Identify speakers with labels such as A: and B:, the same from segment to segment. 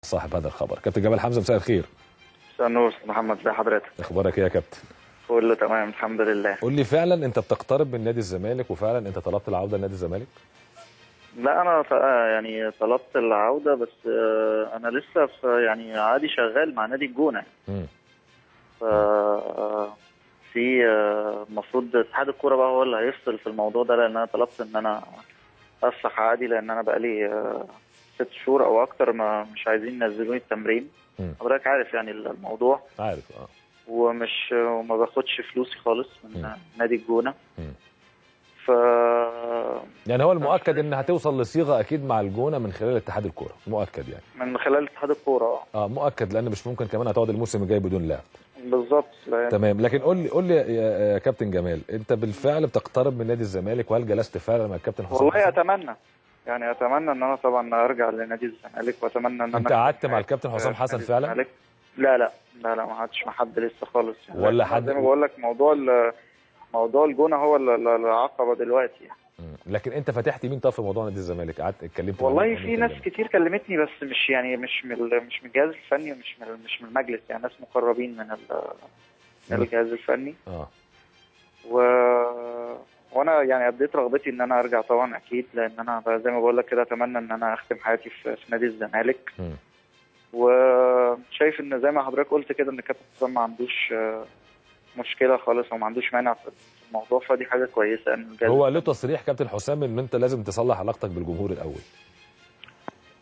A: صاحب هذا الخبر. كابتن جمال حمزة، مساء الخير.
B: مساء النور استاذ محمد، ازي حضرتك؟
A: اخبارك ايه يا كابتن؟
B: كله تمام الحمد لله.
A: قول لي، فعلا انت بتقترب من نادي الزمالك وفعلا انت طلبت العودة لنادي الزمالك؟
B: لا انا يعني طلبت العودة، بس انا لسه في يعني عادي شغال مع نادي الجونه. ف في المفروض اتحاد الكورة بقى هو اللي هيفصل في الموضوع ده، لان انا طلبت ان انا افسح عادي، لان انا بقالي 6 شهور او اكتر ما مش عايزين ينزلوني التمرين. حضرتك عارف يعني الموضوع.
A: عارف
B: وما باخدش فلوسي خالص من نادي الجونه. ف
A: يعني هو المؤكد ان هتوصل لصيغه اكيد مع الجونه من خلال اتحاد الكورة، مؤكد يعني.
B: من خلال اتحاد الكورة
A: مؤكد، لان مش ممكن كمان هتقعد الموسم الجاي بدون لعب.
B: بالظبط.
A: تمام. لكن قول لي يا كابتن جمال، انت بالفعل بتقترب من نادي الزمالك، وهل جلست فعلا مع الكابتن حسام؟
B: والله اتمنى، يعني اتمنى ان انا طبعا ارجع لنادي الزمالك، واتمنى ان
A: انت قعدت مع الكابتن حسام حسن فعلا؟
B: لا لا لا لا، ما قعدتش مع حد لسه خالص يعني.
A: ولا حد؟
B: زي ما بقول لك موضوع الجونه هو العقبة دلوقتي يعني.
A: لكن انت فتحت مين طب في موضوع نادي الزمالك؟ قعدت اتكلمت؟
B: والله في ناس كتير كلمتني، بس مش يعني مش من الجهاز الفني، ومش من المجلس، يعني ناس مقربين من الجهاز الفني. وانا يعني ابديت رغبتي ان انا ارجع طبعا اكيد، لان انا زي ما بقول لك كده اتمنى ان انا اختم حياتي في نادي الزمالك. وشايف ان زي ما حضرتك قلت كده ان الكابتن حسام ما عندوش مشكلة خالص وما عندوش مانع في الموضوع، فدي حاجة كويسة. ان
A: هو له تصريح كابتن حسام ان انت لازم تصلح علاقتك بالجمهور الاول.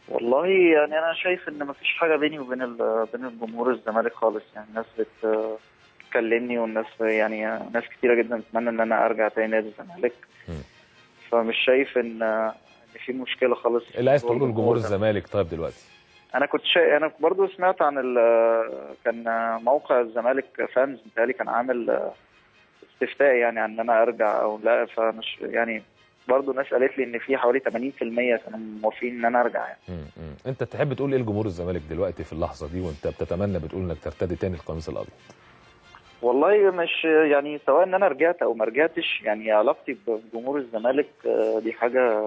B: والله يعني انا شايف ان ما فيش حاجة بيني وبين بين الجمهور الزمالك خالص، يعني الناس بتكلمني، والناس يعني ناس كتيرة جدا بتتمنى ان انا ارجع تاني نادي الزمالك. فمش شايف ان في مشكلة خالص.
A: اللي عايز تقوله لجمهور الزمالك طيب دلوقتي؟
B: انا كنت انا برضو سمعت عن كان موقع الزمالك فانز متهيألي كان عامل استفتاء يعني عن ان انا ارجع او لا، فمش يعني برضو ناس قالت لي ان في حوالي 80% كانوا موافقين ان انا ارجع يعني.
A: انت تحب تقول ايه لجمهور الزمالك دلوقتي في اللحظة دي وانت بتتمنى بتقول انك ترتدي تاني القميص الابيض؟
B: والله مش يعني سواء ان انا رجعت او ما رجعتش، يعني علاقتي بجمهور الزمالك دي حاجة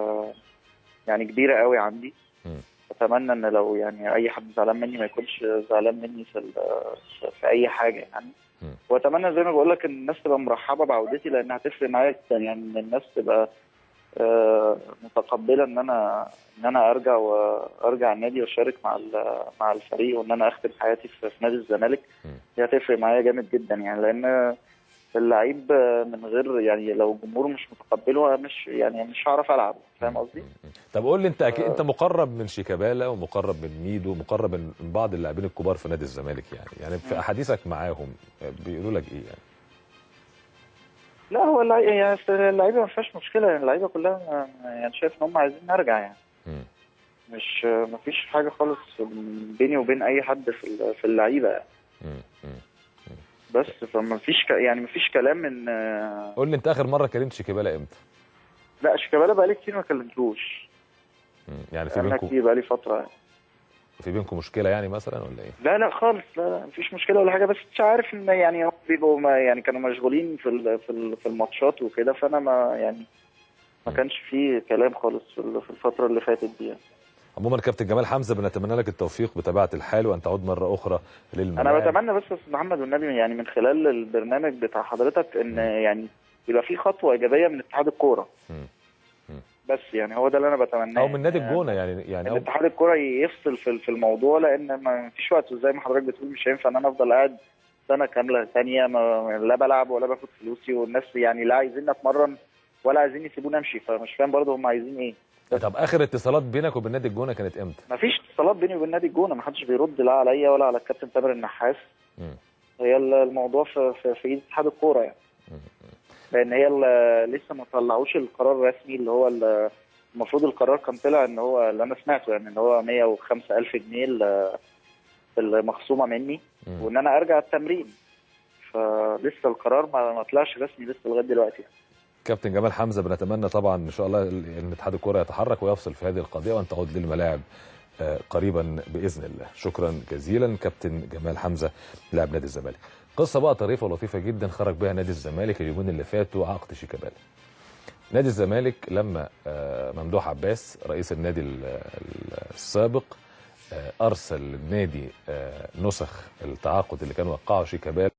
B: يعني كبيرة قوي عندي. اتمنى ان لو يعني اي حد زعلان مني ما يكونش زعلان مني في اي حاجة يعني. واتمنى زي ما بقول لك ان الناس تبقى مرحبه بعودتي، لانها هتفرق معايا جدا، يعني ان الناس تبقى متقبله ان انا ارجع وارجع النادي واشارك مع الفريق، وان انا اختم حياتي في نادي الزمالك. دي هتفرق معايا جامد جدا يعني، لان اللعيب من غير يعني لو الجمهور مش متقبله مش يعني مش هعرف العب، فاهم قصدي؟
A: طب قول لي انت اكيد انت مقرب من شيكابالا ومقرب من ميدو ومقرب من بعض اللاعبين الكبار في نادي الزمالك، يعني في احاديثك معاهم بيقولوا لك ايه يعني؟
B: لا هو يعني اللعيبة ما فيهاش مشكلة، يعني اللعيبة كلها يعني شايف ان هم عايزين نرجع يعني. مش ما فيش حاجة خالص بيني وبين اي حد في اللعيبة يعني. بس فما فيش يعني ما فيش كلام من.
A: قول لي انت اخر مرة كلمت شيكابالا امتى؟
B: لا شيكابالا بقالي كتير ما كلمتوش.
A: يعني في بينكم
B: كتير بقالي فترة يعني.
A: في بينكم مشكلة يعني مثلا ولا ايه؟
B: لا لا خالص، لا لا مفيش مشكلة ولا حاجة، بس مش عارف ان يعني بيبقوا يعني كانوا مشغولين في الماتشات وكده، فانا ما يعني ما كانش في كلام خالص في الفترة اللي فاتت دي يعني.
A: عموما كابتن جمال حمزة بنتمنى لك التوفيق بطبيعة الحال، وان تعود مرة اخرى للملاعب.
B: انا بتمنى بس يا استاذ محمد والنبي يعني من خلال البرنامج بتاع حضرتك ان يعني يبقى في خطوة ايجابية من اتحاد الكورة. بس يعني هو ده اللي انا بتمناه،
A: او من نادي الجونه يعني
B: ان اتحاد الكورة يفصل في الموضوع، لان ما فيش وقت، وزي ما حضرتك بتقول مش هينفع ان انا افضل قاعد سنة كاملة ثانية لا بلعب ولا باخد فلوسي، والناس يعني لا عايزين اتمرن ولا عايزين يسيبوني امشي، فمش فاهم برضه هم عايزين ايه.
A: طب اخر اتصالات بينك وبين نادي الجونه كانت امتى؟
B: مفيش اتصالات بيني وبين نادي الجونه، ما حدش بيرد لا عليا ولا على الكابتن تامر النحاس. هي الموضوع في ايد اتحاد الكورة يعني. لان هي لسه ما طلعوش القرار الرسمي، اللي هو المفروض القرار كان طلع ان هو اللي انا سمعته يعني ان هو 105,000 جنيه المخصومه مني، وان انا ارجع التمرين، فلسه القرار ما طلعش رسمي لسه لغاية دلوقتي.
A: كابتن جمال حمزة بنتمنى طبعا ان شاء الله ان اتحاد الكره يتحرك ويفصل في هذه القضية، وان تعود للملاعب قريبا باذن الله. شكرا جزيلا كابتن جمال حمزة لاعب نادي الزمالك. قصة بقى طريفه ولطيفة جدا خرج بها نادي الزمالك اليومين اللي فاتوا عقد شيكابالا. نادي الزمالك لما ممدوح عباس رئيس النادي السابق ارسل للنادي نسخ التعاقد اللي كان وقعه شيكابالا.